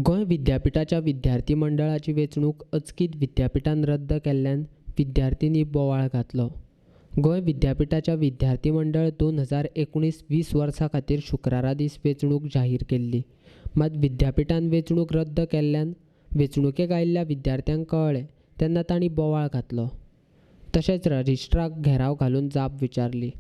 गोंय विद्यापिठाच्या विद्यार्थी मंडळाची वेंचणूक अचकीत विद्यापिठान रद्द केल्ल्यान विद्यार्थ्यांनी बोवाळ घातलो. गोंय विद्यापिठाच्या विद्यार्थी मंडळ 2019-20 वर्सा खातीर शुक्रारा दीस वेंचणूक जाहीर केल्ली. मात विद्यापिठान वेंचणूक रद्द केल्ल्यान वेंचणुकेक आयिल्ल्या विद्यार्थ्यांक कळ्ळें तेन्ना तांणी बोवाळ घातलो. तशेंच रजिस्ट्राक घेराव घालून जाप विचारली.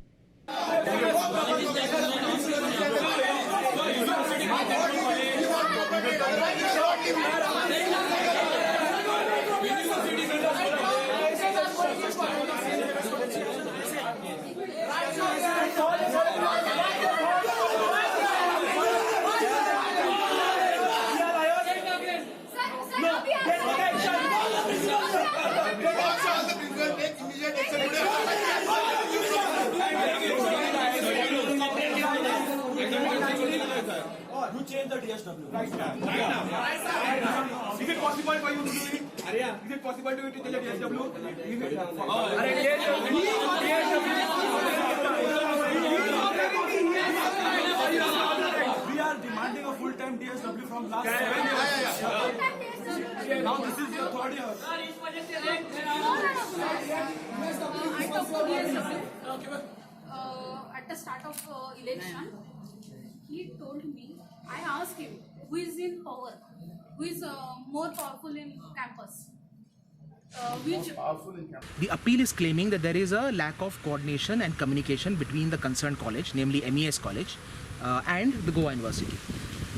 You change the DSW. Right now. Right now. Right now. Is it possible for you to do it? Is it possible to you to change the DSW? Is it? We are demanding a full-time DSW from last 7 years. Now this is your third year. I talked to DSW at the start of election. He told me, I asked him, who is in power, who is more powerful in campus? Which The appeal is claiming that there is a lack of coordination and communication between the concerned college, namely MES College, and the Goa University.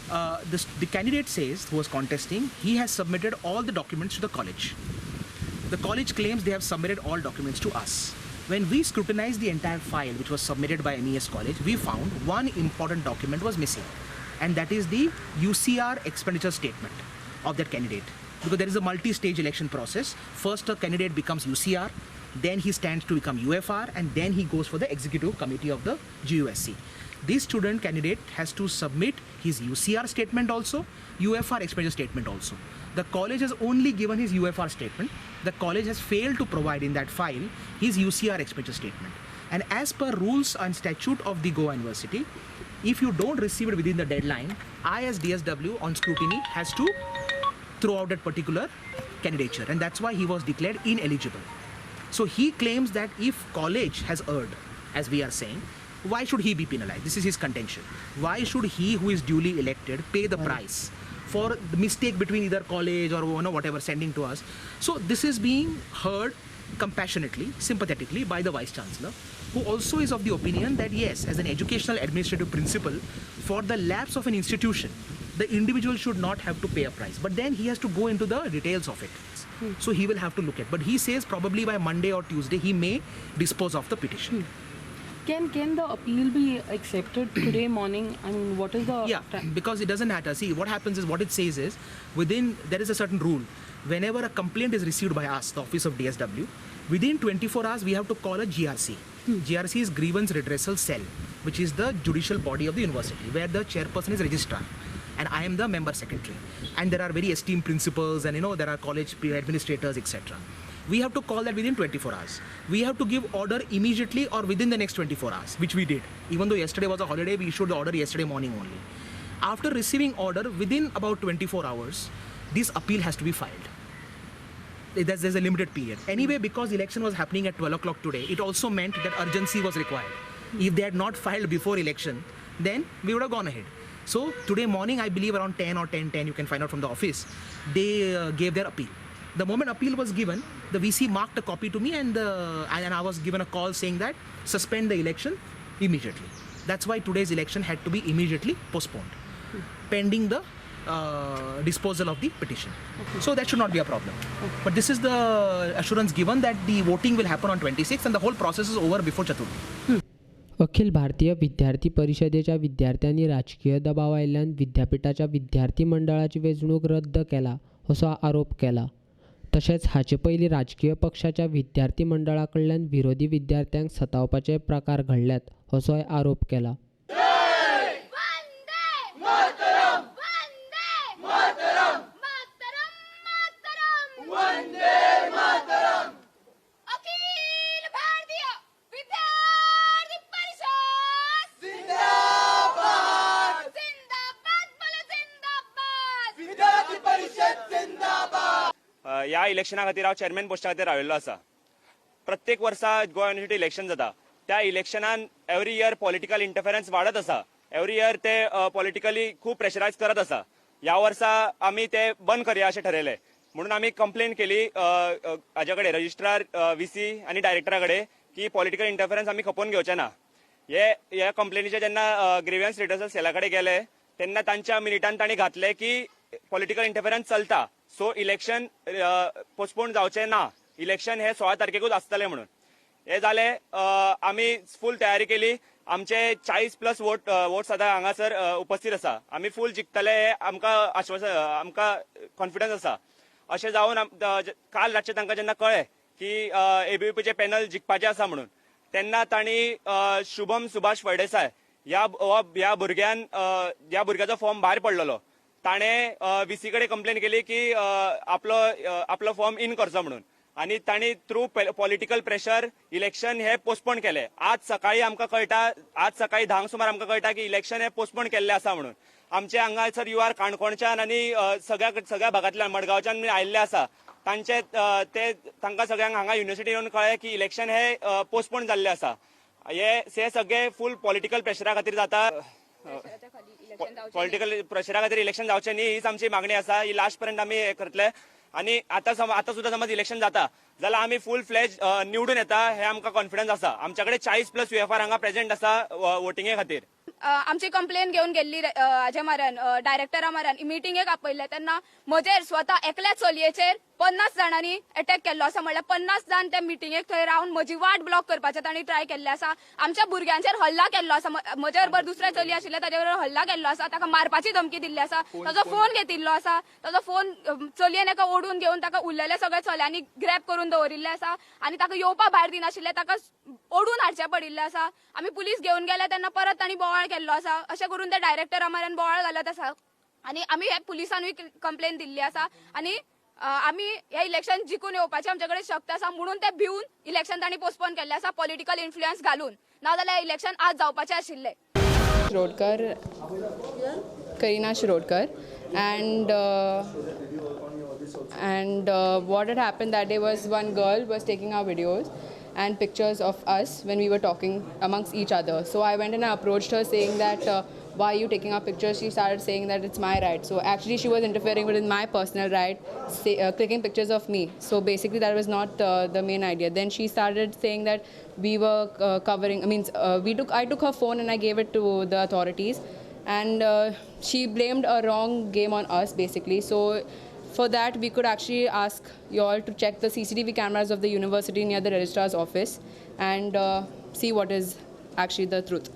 The candidate says, who was contesting, he has submitted all the documents to the college. The college claims they have submitted all documents to us. When we scrutinized the entire file which was submitted by MES College, we found one important document was missing, and that is the UCR expenditure statement of that candidate. Because there is a multi-stage election process. First, a candidate becomes UCR, then he stands to become UFR, and then he goes for the executive committee of the GUSC. This student candidate has to submit his UCR statement also, UFR expenditure statement also. The college has only given his UFR statement. The college has failed to provide in that file his UCR expenditure statement. And as per rules and statute of the Goa University, if you don't receive it within the deadline, I as DSW on scrutiny has to throw out that particular candidature, and that's why he was declared ineligible. So he claims that if college has erred, as we are saying, why should he be penalized? This is his contention. Why should he, who is duly elected, pay the price for the mistake between either college or whatever sending to us? So this is being heard compassionately, sympathetically by the Vice Chancellor, who also is of the opinion that yes, as an educational administrative principle, for the lapse of an institution, the individual should not have to pay a price. But then he has to go into the details of it. So he will have to look at. But he says probably by Monday or Tuesday, he may dispose of the petition. Can the appeal be accepted today morning? I mean, what is the... Yeah, because it doesn't matter. See, what happens is, what it says is, there is a certain rule. Whenever a complaint is received by us, the office of DSW, within 24 hours, we have to call a GRC. GRC is Grievance Redressal Cell, which is the judicial body of the university, where the chairperson is registrar. And I am the member secretary. And there are very esteemed principals and, there are college administrators, etc. We have to call that within 24 hours. We have to give order immediately or within the next 24 hours, which we did. Even though yesterday was a holiday, we issued the order yesterday morning only. After receiving order, within about 24 hours, this appeal has to be filed. There's a limited period. Anyway, because the election was happening at 12 o'clock today, it also meant that urgency was required. If they had not filed before election, then we would have gone ahead. So today morning, I believe around 10 or 10:10, you can find out from the office, they gave their appeal. The moment appeal was given, the VC marked a copy to me, and I was given a call saying that suspend the election immediately. That's why today's election had to be immediately postponed, pending the disposal of the petition. Okay. So that should not be a problem. Okay. But this is the assurance given that the voting will happen on 26th and the whole process is over before Chaturthi. Akhil Bharatiya विद्यार्थी परिषदेच्या विद्यार्थ्यांनी राजकीय दबाव आयिल्ल्यान विद्यापिठाच्या विद्यार्थी मंडळाची वेंचणूक रद्द केला असो आरोप केला. तशेंच हाचे पयलीं राजकीय पक्षाच्या विद्यार्थी मंडळा कडल्यान विरोधी विद्यार्थ्यांक सतावपाचे प्रकार घडल्यात असोय आरोप केला. जिंदाबाद। ह्या इलेक्शना खातीर हांव चेअरमॅन पोस्टा खातीर राविल्लो आसा. प्रत्येक वर्सा गोवा युनिवर्सिटी इलेक्शन जाता. त्या इलेक्शनान एवरी इयर पॉलिटिकल इंटरफेरन्स वाडत आसा. एवरी इयर ते पॉलिटिकली खूब प्रेशरायज करत आसा. ह्या वर्सा आमी ते बंद करया अशें ठरयलें म्हणून आमी कंप्लेन केली हाज्या कडेन, रजिस्ट्रार, व्हीसी आनी डायरेक्टरा कडेन की पॉलिटिकल इंटरफेरन्स आमी खपोवन घेवचे ना. हे ह्या कंप्लेनीचे जेन्ना ग्रिव्हन्स रिड्रेसल सेला कडेन गेले तेन्ना तांच्या मिनिटान तांणी घातले की पॉलिटिकल इंटरफेरन्स चलता, सो इलेक्शन पोस्टपोन जावचें ना, इलेक्शन हे 16 तारखेकूच आसतलें म्हणून. हे जालें, आमी फूल तयारी केली. आमचे 40+ वोट्स आतां हांगासर उपस्थित आसा. आमी फूल जिखतले हे आमकां आश्वासन, आमकां कॉन्फिडन्स आसा. अशें जावन काल रातचें तांकां जेन्ना कळ्ळें की एबीव्हीपीचें पॅनल जिखपाचें आसा म्हणून, तेन्ना तांणी शुभम सुभाष फळदेसाय ह्या भुरग्यान, ह्या भुरग्याचो फॉर्म भायर पडलेलो, ताणें व्हीसी कडेन कंप्लेन केली की आपलो आपलो फॉर्म इन करचो म्हणून, आनी तांणी थ्रू पॉलिटिकल प्रेशर इलेक्शन हे पोस्टपोन केले. आज सकाळी आमकां कळटा, आज सकाळी 10 सुमार आमकां कळटा की इलेक्शन हे पोस्टपोन केल्ले आसा म्हणून. आमचे हांगासर you are काणकोणच्यान आनी सगळ्या सगळ्या भागांतल्यान, मडगांवच्यान आयिल्ले आसा. तांचे ते तांकां सगळ्यांक हांगा युनिवर्सिटी येवन कळ्ळें की इलेक्शन हे पोस्टपोन जाल्ले आसा. हे सगळे फूल पॉलिटिकल प्रेशरा खातीर जाता. पॉलिटिकल प्रेशरा खातीर इलेक्शन जावचें न्ही हीच आमची मागणी आसा. ही लास्ट पर्यंत आमी हे करतले. आनी आतां आतां सुद्दां समज इलेक्शन जाता जाल्यार आमी फूल फ्लॅज निवडून येता हे आमकां कॉन्फिडन्स आसा. आमच्या कडेन 40+ युएफआर हांगा प्रेझेंट आसा वोटिंगे खातीर. आमची कंप्लेन घेवन गेल्ली हाजे माऱ्यान, डायरेक्टरा माऱ्यान मिटिंगेक आपयल्ले तेन्ना म्हजेर स्वता एकल्या चलयेचेर 50 जाणांनी अटॅक केल्लो आसा. म्हणल्यार 50 जाण त्या मिटिंगेक थंय रावन म्हजी वाट ब्लॉक करपाचें तांणी ट्राय केल्लें आसा. आमच्या भुरग्यांचेर हल्ला केल्लो आसा. म्हजे बरोबर दुसरे चली आशिल्ले ताजे बरोबर हल्ला केल्लो आसा. ताका मारपाची धमकी दिल्ली आसा. ताजो फोन घेतिल्लो आसा. ताजो फोन चलयेन एका ओडून घेवन ताका उरलेले सगळे चल्यांनी ग्रॅप करून दवरिल्ले आसा आनी ताका येवपा भायर दिनाशिल्ले, ताका ओडून हाडचें पडिल्लें आसा. आमी पुलीस घेवन गेले तेन्ना परत तांणी बोवाळ केल्लो आसा. अशें करून ते डायरेक्टरा माऱ्यान बोवाळ घालत आसा आनी आमी हे पुलिसांनूय कंप्लेन दिल्ली आसा. आनी आमी हे इलेक्शन जिखून येवपाची आमचे कडेन शक्त आसा म्हणून ते भिवन इलेक्शन तांणी पोस्टपोन केल्लें आसा, पॉलिटिकल इन्फ्लुयन्स घालून. नाजाल्यार इलेक्शन आज जावपाचें आशिल्लें. Shirodkar, Karina Shirodkar, and what had happened that day was one girl was taking our videos and pictures of us when we were talking amongst each other. So I went and I approached her saying that why are you taking our pictures? She started saying that it's my right. So actually she was interfering with my personal right, clicking pictures of me. So basically that was not the main idea. Then she started saying that we were covering, I mean, I took her phone and I gave it to the authorities, and she blamed a wrong game on us basically. So for that we could actually ask you all to check the CCTV cameras of the university near the registrar's office and see what is actually the truth.